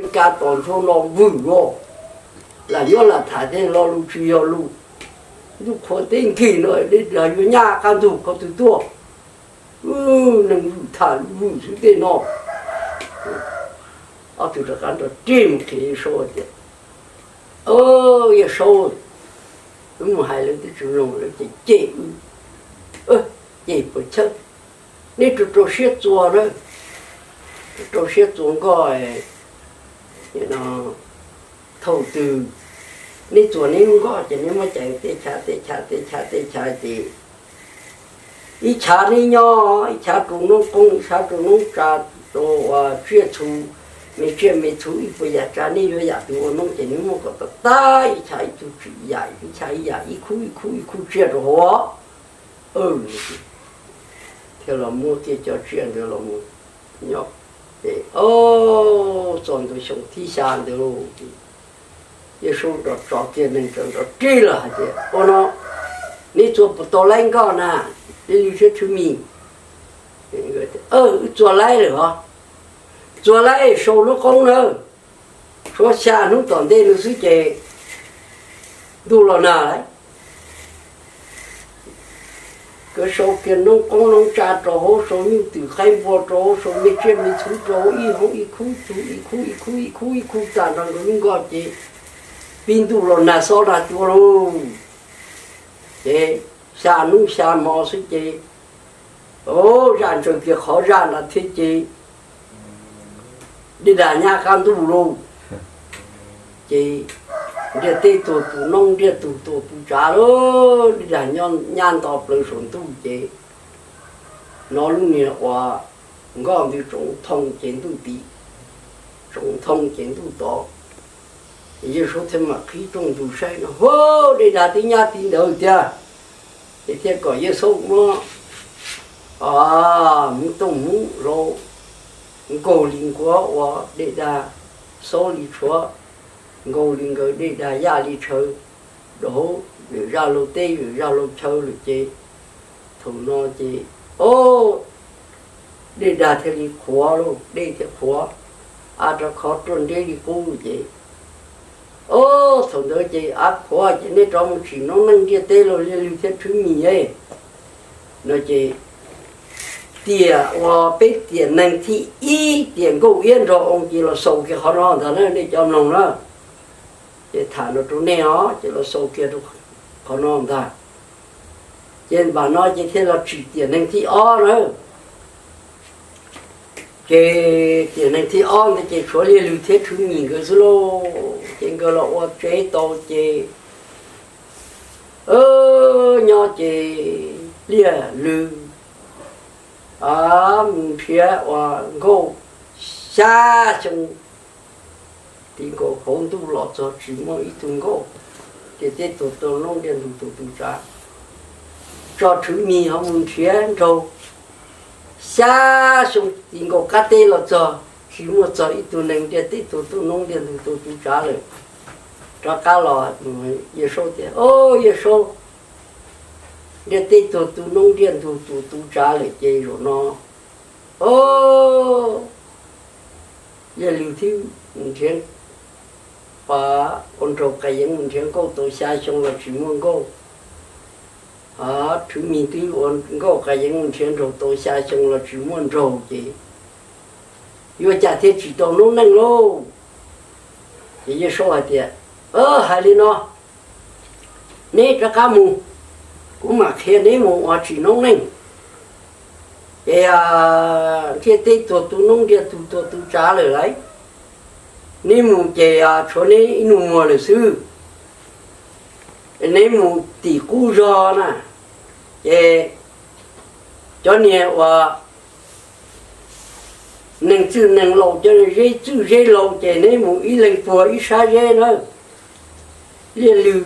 Ka tom ntsuag no vwm los, lam nyob lam tham tej lo lus tsis yog lus. Ntuj qhua teb nkig no, yuav nyab qab ntug qhov twg tuaj? Neeg vwm tham vwm xwb tej no. Ob tug rov qab nrog ris mus qhia Yawg Saub tias, Yawg Saub, wb mus hais lawv twb tsis mloog, lawv ces cem wb, ces puas chawj, neb rau rau siab txuas na, rau siab txuas nkoj. Thaum twg neb txuas neb lub nkoj ces neb muab cais tej chav tej chav tej chav tej chav ces ib chav neb nyob, ib chav rau noob qoob, ib chav rau noob tsa, rau tsiaj txhu, me tsiaj me txhu ib puas yam tsav, neb yuav yam twg ua noob ces neb muab kom tag tag, ib chav ib tug tsim yam, ib chav ib yam, ib khub ib khub ib khub tsiaj rau hauv. Thiaj los muab kiag cov tsiaj ntawd los mus nyob. Ces txog ntua xyoo thib xya ntawd, Yawg Saub nrog tso kiag neeg tso nrog ris los hais tias, Ua no, neb txuas puas tau laib nkoj na, li lwg thiab rhwv mis? Wb txuas laib lawm os. Txuas laib sau noob qoob nawb, suav xya hnub tom ntej no xwb ces ntuj los nag lawm. Nkawd sau kiag noob qoob noob tsa rau hauv, sau nyuj twm qaib npua rau hauv, sau me tsiaj me txhu rau hauv, ib hoob ib khub txhu, ib khub ib khub ib khub ib khub tag nrho nkawd lub nkoj ces pib ntuj los nag xob nag cua lauj. Ces xya hnub xya hmo xwb ces zaj ntsaws kiag qhov zaj nrad thiab ces dej dag nyab qab ntuj lauj. Ces ntiaj teb tuag tu noob, ntiaj teb tuag tu tsav lauj, dej dag nyab nto plaws saum ntuj ces hnov lub niag uas nkoj ntws tsoov thoo ces ntuj tim, tsoov thoo ces ntuj tod. Yawg Saub thiaj mam qhib rooj ntug saib no, Hub, dej dag twb nyab ti ntawd tiag. Ces thiaj kom Yawg Saub muab hmoov tooj hmoov zau nkaug li nkuav ua dej dag, xaub li tshuav, nkaug li nkawd dej dag, yaj li tshaw, rau hauv vim zaj laug teb vim zaj laug chaw lawm ces thaum no ces, o, dej dag thiaj li qhuav lauj, dej thiaj qhuav, av rov khov ruaj nreb li qub ces, o, thaum ntawd ces av qhuav ces nej rov mus tsim noob neej ntiaj teb los li lwg thiab rhwv mis no ces tiam uas peb tiam neeg thib ib tiam Nkauj Iab nrog Oo ces los xaus kiag qhov no ntag na nej cov mloog na. Ces tham no rau nej os, ces los xaus kiag rau qhov no ntag. Ces npam no ces thiaj los tsim tiam neeg thib ob na. Ces tiam neeg thib ob ntawd ces tshuav li lwg thiab rhwv mis nkawd xwb lauj. Ces nkawd los ua tsev tau ces nyob ces li lwg mus nrhiav uas nkauj xya xyoo, ti nkaus hauv ntuj los txog tsis muaj ib tug nkauj, ces tej tug tu noob ntiaj ntug tus tu tsav, tso rhwv mis ho mus nrhiav nraug xya xyoo ti nkaus qab teb los txog tsis muaj txog ib tug neeg ntiaj teb tuag tu noob ntiaj ntug tus tu tsav lawm. Rov qab los Yawg Saub tias, O, Yawg Saub, ntiaj teb tuag tu noob ntiaj ntug tus tu tsav lawm ces zaum no, o, li lwg thiab nrhiav, ua nraug Qas Yeev mus nrhiav nkauj tau xya xyoo los tsis muaj nkauj. Rhwv mis twb ua nkauj Qas Yeev mus nrhiav nraug tau xya xyoo los tsis muaj nraug ces yuav cas thiaj tsim tau noob neej lauj. Ces Yawg Saub hais tias, Hais li no, neb rov qab mus, kuv mam qhia neb mus ua tsim noob neej. Ces ntiaj teb tuag tu noob ntiaj tug tuag tu tsav lawm lauj, neb mus ces tshuav neb ib nus muag lawm xwb. Neb mus tim qub zog na, ces cov niag uas neeg txwj neeg laus, cov zeb txwj zeb laus ces neb mus ib leeg puag ib sab zeb na. Li lwg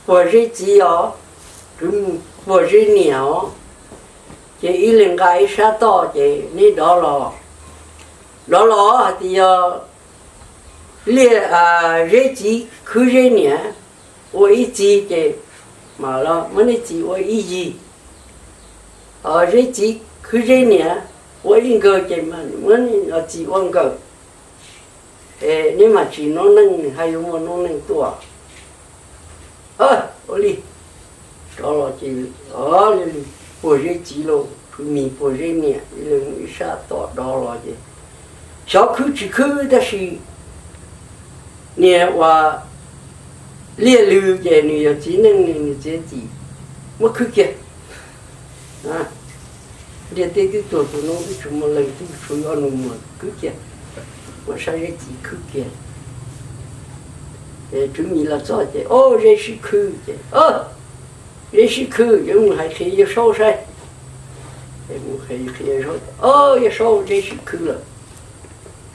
puag zeb txiv os, kwv mus puag zeb niam os, ces ib leeg nqa ib sab toj ces neb dov los. Dov los hais tias yog li zeb txiv khwb zeb niam, ua ib txiv ces mam muab neb txiv ua ib yig. Zeb txiv khwb zeb niam, ua ib nkawg ces muab txiv ua nkawg. Neb mas tsis noob neej, nws haj yuav muaj noob neej tuaj. Ua li, rov los ces, o, li puag zeb txiv lauj, khwv mis puag zeb niam, ib leeg mus ib sab tom dov los ces xyov khwb tsis khwb tab sis niag uas liaj lw ces nws yog txiv neej, nws txiav txim muab khwb kiag. Ntiaj teb twb tuag tus noob twb tsis muaj leej twg, tshuav ob nus muag, khwb kiag, ua sab zeb txiv khwb kiag. Tswv mis los txog ces, o, zeb sib khwb ces, zeb sib khwb ces mus hais qhia yawg saub saib. Mus qhia, o, yawg saub, zeb sib khwb lawm.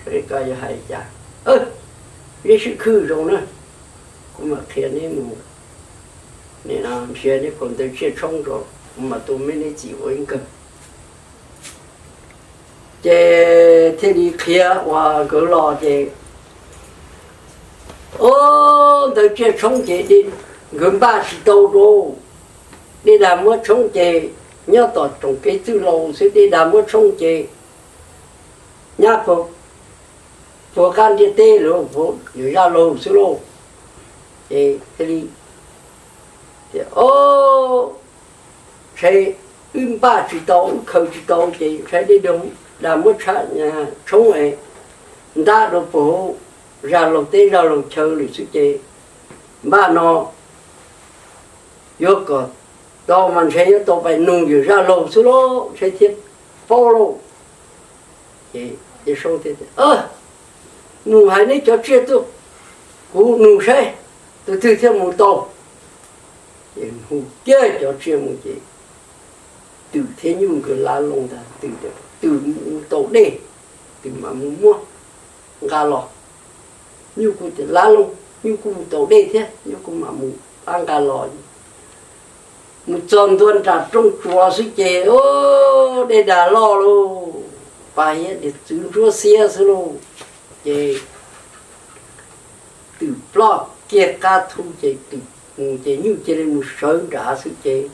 Saib koj yuav hais cas. Zeb sib khwb zoo na, kuv mam qhia neb mus nrhiav neb phau ntawv tsiaj tshoob rau, kuv mam tu me neb txim ua ib nkawg. Ces thiaj li qhia uas nkawd los ces, o, ntawv tsiaj tshoob ces nkawd npaj tsis tau rau. Dej dag muab tshoob ces nyob tom tsoom kev txwj laus xwb, dej dag muab tshoob ces nyab puag qab ntiaj teb lawm, puag yawm Zaj Laug xwb lauj. Ces thiaj li tias, o, ntshe wb npaj tsis tau, wb khaws tsis tau ces ntshe dej dag muab tshoob es ntab rau puag Zaj Laug teb Zaj Laug chaw lawm xwb ces npaj no yuav kom tau mas ntshe yuav tau pais nug yawm Zaj Laug xwb lauj, ntshe thiaj paub lauj. Ces Saub thiaj tias, nug hais neb cov tsiaj tuaj, kuv nug saib tus twg thiaj mus tau. Ces hu kiag cov tsiaj mus ces Twm thiab Nyuj nkawd lav loo ntag, Twm, Twm mus tau dej, Twm mam mus muab nqa los. Nyuj kuj tias lav loo, Nyuj kuj mus tau dej thiab, Nyuj kuj mam mus pab nqa los. Mus txog ntua nram rooj tsuas xwb ces, o, dej dag loj lauj, pas hiab dej txwv ntsuab xiab xwb lauj. Ces Twm ploj kiag qab thu ces Twm mus ces Nyuj cia li mus sawv nrad xwb ces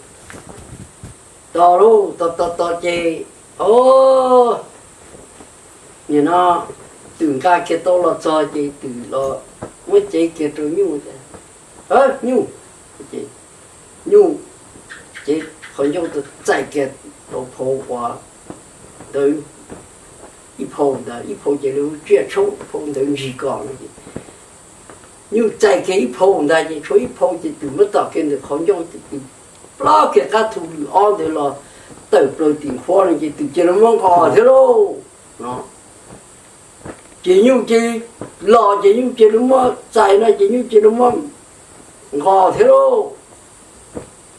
tos lauj, tos tos tos ces, o, nim no Twm nqa kiag tau los txog ces Twm los muab cev kiag rau Nyuj tias, Nyuj, Nyuj cev qhov ncauj txais kiag rau phau uas ntawd, ib phau ntawd, ib phau ces lawv hu tsiaj tshoob, phau ntawd ntsis kos no ces Nyuj txais kiag ib phau ntag ces tshuav ib phau ces Twm muab tom kiag ntawm qhov ncauj ces Twm ploj kiag qab thu lwm ob ntawd los tawm plaws tim qhuav no ces Twm cia li muab nqos thiab lauj no. Ces Nyuj cia li los ces Nyuj cia li muab txais no ces Nyuj cia li muab nqos thiab lauj.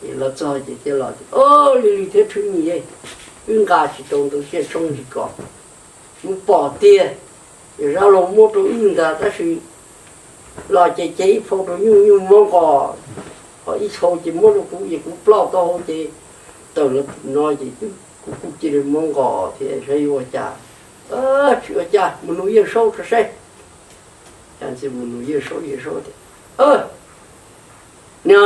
Ces los txog ces thiaj los, o, Lis Lis thiab Tshwj Mis, wb nqa tsis tau ntau tsiaj tshoob ntsis kos, kuv pom tiag, yawm Zaj Laug muab rau wb ntag tab sis los ces cev ib phau rau Nyuj, Nyuj muab nqos, ho ib phau ces muab rau kuv ces kuv ploj tau hauv ces tawm los no ces kuv kuj cia li muab nqos thiab saib yuav ua cas. Tsis ua cas, mus nug Yawg Saub tso saib. Cas ntxwv mus nug Yawg Saub, Yawg Saub tias, no,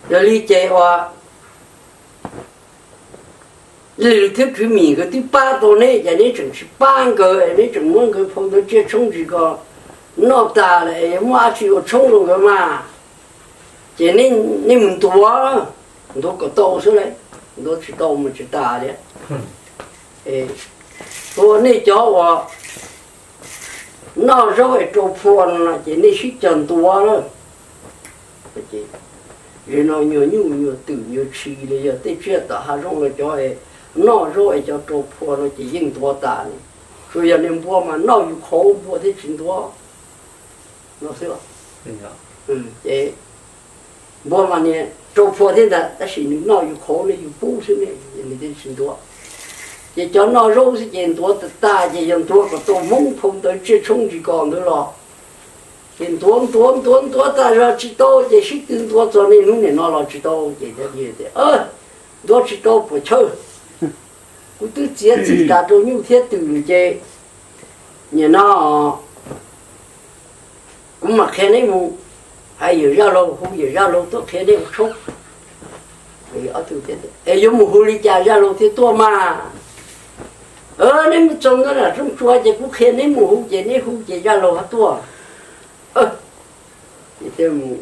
yog li ces uas Lis Lis thiab Tshwj Mis nkawd twb pab tau neb, ces neb tseem tsis pab nkawd, neb tseem muab nkawd phau ntawv tsiaj tshoob ntsis kos noj tas lawm es yuav muaj dab tsi ua tshoob rau nkawd mas. Ces neb mus ntuav, ntuav kom tau xwb lauj, ntuav tsis tau mas tsis tas li. Ua nej cov uas noj zaub es rau phua no ces nej sib cog ntuav lawm. Ces no nyuag nyuj nyuag twm nyuag tshis los yog tej tsiaj tom hav zoov los cov noj zaub es cov rau phua no ces yeej ntuav tas li. Tsuas yog niag npua mas noj yus qhauv npua thiaj tsis ntuav no xwb. Ces npua mas niag rau phua thiab ntag tab sis nws noj yus qhauv ne yus pub xwb ne, nws thiaj tsis ntuav. Ces cov noj zaub xwb ces ntuav tas tas ces yog ntuav kom tau Hmoob phau ntawv tsiaj tshoob ntsis kos ntawd los. Ces ntuav ntuav ntuav ntuav tas zog tsis tau ces sib tw ntuav txog niaj hnub niam no los tsis tau ces thiaj tias, ntuav tsis tau puas chawj, kuv twb txiav txim tas rau nyuj thiab twm ces nim no kuv mam qhia neb mus hais yawm Zaj Laug, hu yawm Zaj Laug tuaj qhia neb ua tshoob. Es yuav mus hu li cas Zaj Laug thiaj tuaj mas? Neb mus txog ntua nram rooj tsua ces kuv qhia neb mus hu ces neb hu ces Zaj Laug ho tuaj. Ces thiaj mus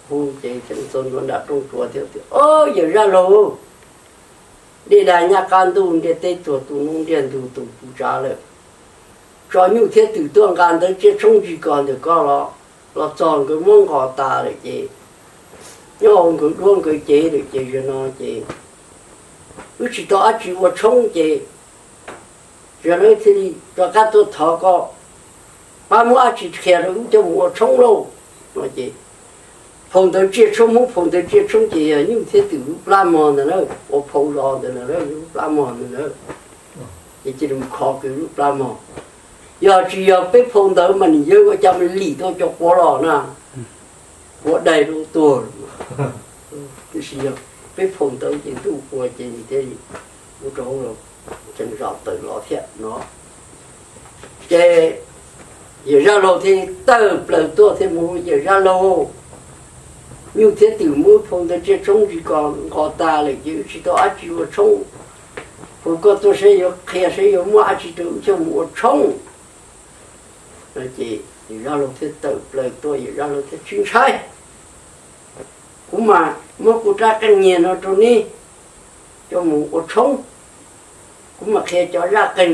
hu ces thiaj txog ntua nram rooj tsua thiab tias, Au, yawm Zaj Laug, dej dag nyab qab ntuj, ntiaj teb tuag tu noob, ntiag ntug tu puv tsav lawm. Tso nyuj thiab twm tuaj nqa ntawv tsiaj tshoob ntsis kos ntawm koj los. Los txog nkawd muab nqos tas lawm ces nyob hauv nkawd duab nkawd cev lawm ces zaum no ces wb tsis tau dab tsi ua tshoob ces zaum no thiaj li rov qab tuaj thov koj pab muab dab tsi qhia rau wb coj mus ua tshoob lauj. No ces phau ntawv tsiaj tshoob, muab phau ntawv tsiaj tshoob ces yog nyuj thiab twm lub plab mog ntawd na, ua phau zos ntawd na, lub plab mog ntawd na. Ces cia li mus kho kiag lub plab mog. Yog tsis yog peb phau ntawv mas nim yawg ua cas mas lim tau cov quav los na, quav daig rau tuag. Tiam sis yog peb phau ntawv ces ntuj ua ces nws thiaj li ua rau hauv los tseem zom tawm los thiab no. Ces yawm Zaj Laug thiaj tawm plaws tuaj thiaj mus, Yawm Zaj Laug, nyuj thiab twm muab phau ntawv tsiaj tshoob ntsis kos nqos tas lawm ces wb tsis tau dab tsi ua tshoob. Hu koj tuaj saib yuav qhia saib yuav muab dab tsi rau wb coj mus ua tshoob. Ces yawm Zaj Laug thiaj tawm plaws tuaj, yawm Zaj Laug thiaj, Tsis ntshai, kuv mam muab kuv rab qeej nyiag no rau neb coj mus ua tshoob. Kuv mam qhia cov zaj qeeg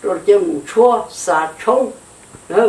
rau coj mus tshuab xa tshoob na.